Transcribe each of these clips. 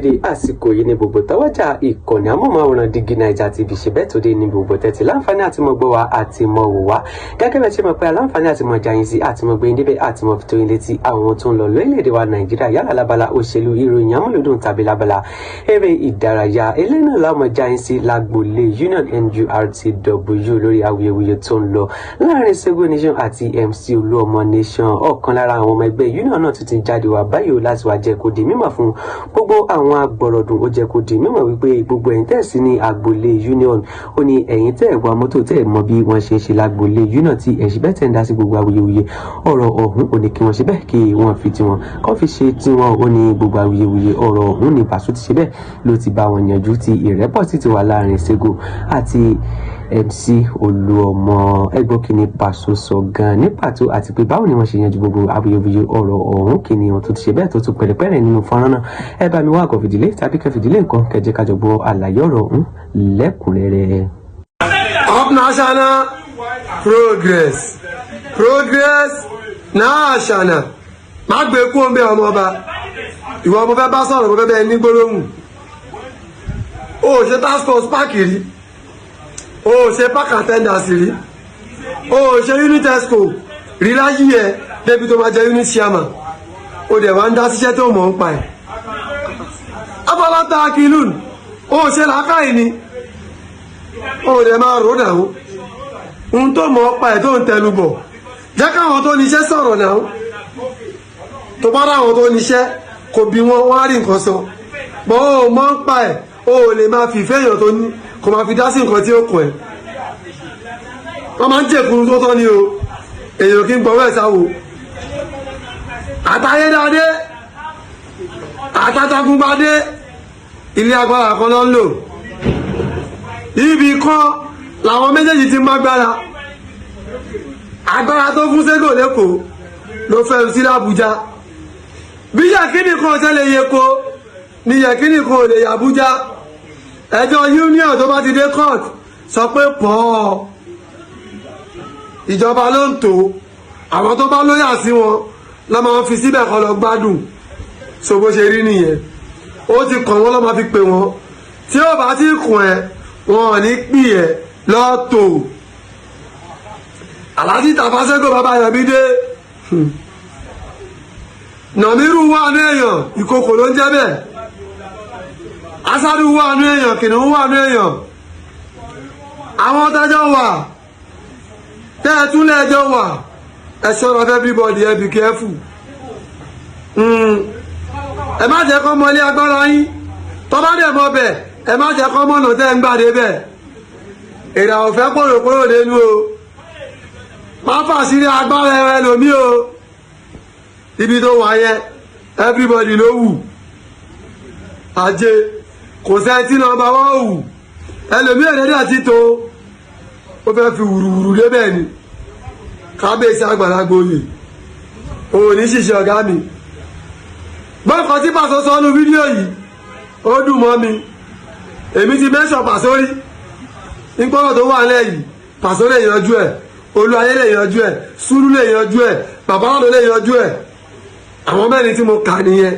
Dédé àsìkò yìí ní gbogbo tọwọ́jà ìkànnì amóhùnmáwòrán Digi Naija TV ṣe bẹ́ẹ̀ tó dé ní gbogbo tẹ́tí láǹfààní àti mọ̀ gbọ́ wa àti mọ̀ wò wá. Gẹ́gẹ́ bẹ́ẹ̀ ṣe mọ̀ pé aláǹfààní àti mọ̀ jayín sí àti mọ̀ gbẹ̀yìn débẹ̀ àti mọ̀ fi tó yín létí àwọn ohun tó ń lọ lórílẹ̀‐èdè wa Nàìjíríà, yálà lábala òṣèlú, ìròyìn amúlùdùn tàbí lábala eré ìdárayá. Eléyìí náà láwọn jayín sí lágbolé Union NURTW lórí awuyewuye tó ń lọ láàrin Sego Nation àti MC Olúọmọ Nation. Ọ̀kan lára àwọn ọmọ ẹgbẹ́ Union náà tún ti jáde wá báyìí láti wá jẹ́ kó di mímọ̀ fún gbogbo àwọn agbọ̀rọ̀dùn. Ó jẹ́ kó di mímọ̀ wípé gbogbo ẹ̀yin tẹ́ sí ní agboolé Union, ó ní ẹ̀yin tẹ́ ẹ̀ wa mọ́tò, tẹ́ ẹ̀ mọ bí wọ́n ṣe ń ṣe lágboolé Union, tí ẹ̀ ṣe bẹ́ẹ̀ tẹ́ ń dá sí gbogbo awuyewuye ọ̀rọ̀ ọ̀hún, ó ní kí wọ́n ṣe bẹ́ẹ̀, kí wọ́n fi tiwọn kọ́ fi ṣe tiwọn. Ó ní gbogbo awuyewuye ọ̀rọ̀ ọ̀hún ní Pàṣọ ti ṣe bẹ́ẹ̀ ló ti bá wọn yanjú, tí ìrẹ́pọ̀ sì ti wà láàrin Sego àti MC Olúọmọ. Ẹgbọ́n, kí ni Pàṣọ sọ gan ní pàtó, àti pé báwo ni wọ́n ṣe yanjú gbogbo awuyewuye ọ̀rọ̀ ọ̀hún? Kí ni ohun tó ti ṣe bẹ́ẹ̀ tó tún pẹ̀rẹ̀pẹ̀rẹ̀ nínú fọ́nrán náà? Ẹ bá mi wá àgọ́ fìdílé tàbí kẹ́ fìdílé nǹkan kẹjẹ kájọ gbọ́ àlàyé ọ̀rọ̀ ọ̀hún lẹ́kùnrẹ́rẹ́. Up national progress, progress national. Má gbé kú omi ọmọ ọba. Ìwọ mo fẹ́ bá sọ̀rọ̀, mo fẹ́ bẹ́ẹ̀ ní gbólóhùn. O ò ṣe task force park rí, o ò ṣe park attendance rí, o ò ṣe unit exco rí láyé ẹ débi tó máa jẹ unit chairman. O dẹ̀ wá ń dá síṣẹ́ tó mọ̀ ń pa ẹ̀. Abala akilun, o ò ṣe làákàyè ni, o dẹ̀ máa rò náà ohun tó mọ̀ ọ́ pa ẹ̀ tó ń tẹnu bọ̀. Jẹ́ káwọn tó níṣẹ́ sọ̀rọ̀ náà. Tó bá ráwọn tó níṣẹ́ kò bí wọn, wọ́n á rí nǹkan sọ bọ́. Ó mọ̀ ń pa ẹ̀, o ò lè máa fìfẹ́ èèyàn tó ní kò máa fi dá sí nǹkan tí ó kàn ẹ́. Wọ́n máa ń jẹ̀kuru tó tọ́ ni o, èèyàn kì í gbọ́wọ́ ẹ̀ sáwò. Àtayédáadé àtàtàgùnbadé, ilé agbára kan ló ń lò. Ibì kan làwọn méjèèjì ti mágbára. Agbára tó fún Ségò lẹ́kọ̀ọ́ ló fẹ́ sí l'Àbújá. Bí yẹ̀kínì kan ṣe lè yẹ ko ni yẹ̀kínì kan ò lè yẹ Àbújá. Ẹjọ́ union tó bá ti dé court, sọ pé pọ̀ ìjọba ló ń tò. Àwọn tó bá lóyà sí wọn lọ́ máa ń fi síbẹ̀ kọ́ lọ gbádùn. So bó ṣe rí nìyẹn. Ó ti kàn wọ́n lọ́ máa fi pè wọ́n. Tí ó bá ti kàn ẹ́, wọn ò ní pì ẹ́ lọ́tò. Alhaji Tafa Sego, bàbá Yọ̀mídé Nàmírù wà ní èèyàn, ìkòkò ló ń jẹ́ bẹ́ẹ̀. Asadu wà ní èèyàn, kìnìún wà ní èèyàn. Àwọn tẹ́jọ́ wà, tẹ́ ẹ tún lẹ́jọ́ wà, ẹ ṣọ́ra fún everybody, ẹ be careful. Ẹ má jẹ́ kọ́ mọlé agbára yín. Tọ́ bá dẹ̀ mọ bẹ̀, ẹ má jẹ́ kọ́ mọ̀nà tẹ́ ń gbà débẹ̀. Èrè àwòfẹ́ kòròkòrò dénú o. Má fàṣírí agbára ẹlòmí o. Ibi tó wà yẹn, everybody ló wù. Ajé kò sẹ́ni tí nọ́mbà wọ́n wù. Ẹlòmí ẹ̀rẹ́dẹ̀ ti tó, ó fẹ́ fi wùrùwùrù débẹ̀ ni. Kábíyèsí àgbàlagbà oyè òun ní ṣìṣe ọ̀gá mi. Gbọ́n tí Pàṣọ sọ nínú fídíò yìí, ó dùn mọ́ mi. Èmi ti mẹ́sàn Pàṣọ rí nípọ́nà tó wà nílẹ̀ yìí. Pàṣọ lè yanjú ẹ̀, Olúayé lè yanjú ẹ̀, Sùúrù lè yanjú ẹ̀, Babalọ́dọ̀ lè yanjú ẹ̀. Àwọn mẹ́rin tí mo kà nìyẹn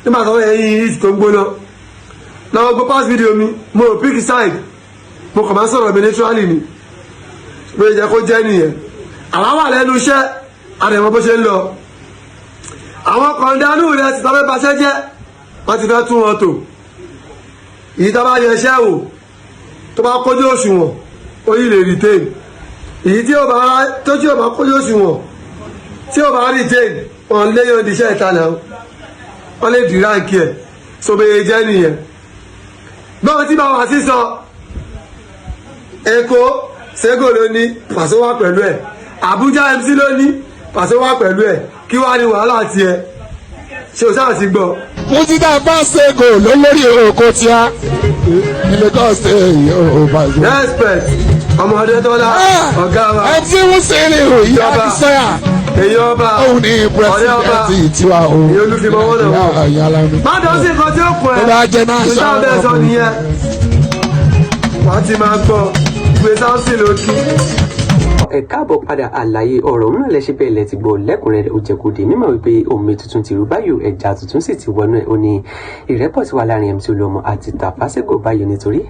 nígbà tó yẹ yín yìí tó ń gbóná lọ́wọ́. Gbọ́ past video mi, mo ò pick side, mo kàn máa ń sọ̀rọ̀ mi naturally ni. Bó ṣe jẹ́ kó jẹ́ nìyẹn. Àwa wà lẹ́nu iṣẹ́, àdèmọ́ bó ṣe ń lọ. Àwọn kọ̀ǹdánù rẹ̀ ti tọ́ fẹ́ baṣẹ́ jẹ́, wọ́n ti fẹ́ tún wọn tò. Èyí tó bá yẹ iṣẹ́ wò, tó bá kójú òṣùwọ̀n, ó yìí lè retain. Èyí tí ó bá tó tí ó bá kójú òṣùwọ̀n, tí ó bá retain, wọn léyàn ìdíṣẹ́ ìta náà, wọ́n lè dì rank ẹ̀. So bẹ́ẹ̀ jẹ́ nìyẹn. Gbọ́n tí bàbá sísọ, Èkó, Sego ló ní, Pàṣẹ wà pẹ̀lú ẹ̀. Àbújá, MC ló ní, Pàṣẹ wà pẹ̀lú ẹ̀. Kí wàá ní wàhálà tiẹ̀ ṣé o sáà ti gbọ́? Mú títà bá Sego ló lórí oko tíá ní Lagos State yóò bá jù. Respect, ọmọdé tọ́lá, ọ̀gá wa. MC Musiliu ìyá Akínsọ́yà. Èyí ọba. Òun ní ọ̀rẹ́ ọba. president tiwa o. Èyí olúfimọ́ wọn náà. Ìyá alámi. Má dán sí nǹkan tí ó kún ẹ. Tó bá jẹ́ náà. Nígbà bẹ́ẹ̀ sọ nìyẹn, wàá ti máa gbọ́ gbé sáńsì lókì. Ẹ káàbọ̀ padà. Àlàyé ọ̀rọ̀ náà lẹ́sẹ̀ bẹ́ẹ̀ lẹ́ ti gbọ́ lẹ́kùnrẹ́rẹ́. Ó jẹ́ kó di mímọ̀ wípé omi tuntun ti rú báyìí, ẹja tuntun sì ti wọnú ẹ̀. Ó ní ìrẹ́pọ̀ ti wà láàrin MC Olúọmọ àti Tafa Sego báyìí, nítorí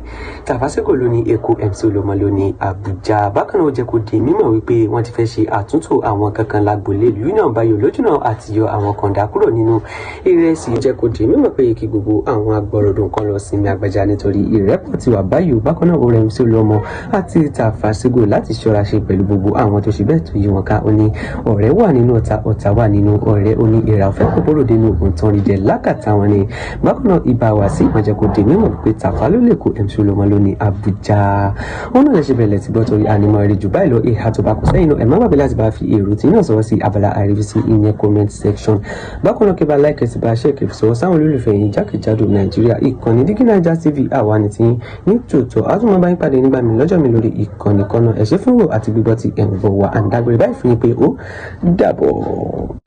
Tafa Sego ló ní Èkó, MC Olúọmọ ló ní Àbújá. Bákan náà, ó jẹ́ kó di mímọ̀ wípé wọ́n ti fẹ́ ṣe àtúntò àwọn kankan lágbolé union báyìí lójúnà àti yọ àwọn kọ̀ǹdà kúrò nínú ìrẹsì. Ó jẹ́ kó di mímọ̀ pé kí gbogbo àwọn agbọ̀rọ̀dùn kan lọ sinmi àgbàjá, nítorí ìrẹ́pọ̀ ti wà báyìí. Bákan náà, ó rẹ MC Olúọmọ àti Tafa Sego láti ṣọ́ra ṣe pẹ̀lú gbogbo àwọn tó ṣe bẹ́ẹ̀ tó yí wọn ká. Ó ní ọ̀rẹ́ wà nínú ọ̀tá, ọ̀tá wà nínú ọ̀rẹ́. Ó ní ìrà ọ̀fẹ́ kòkòrò dénú ògùn tán rí jẹ lákàtà wọn ni. Bákan náà, ibà wá sí ìwọ̀n jẹ́ kó di mímọ̀ pé Tàfà ló lè kó, MC Olúọmọ ló ní Àbújá. Wọn náà lè ṣe bẹ̀rẹ̀ tí gbọ́ torí ànímọ̀ èrè jù báyìí lọ. Ìhà tó bá kù sẹ́yìn náà, ẹ má gbàgbé láti bá fi èrò tí náà sọ̀rọ̀ sí abala àríwísí, ìyẹn comment section. Bákan náà, kí bá like, sí bá share, kí sọ̀rọ̀ sáwọn olólùfẹ́ yìí jákèjádò Nàìjíríà. Ìkànnì Dígí Naija TV, àwa ní ti ní tòótọ́. Àtúmọ̀ bá yín pàdé nígbà mi lọ́jọ́ mi lórí ìkànnì kan náà. Ẹ ṣé fún wò àti gbígbọ́ tí ẹ̀ ń gbọ́ wa. À ń dágbére báyìí fún yín pé ó dàbọ̀.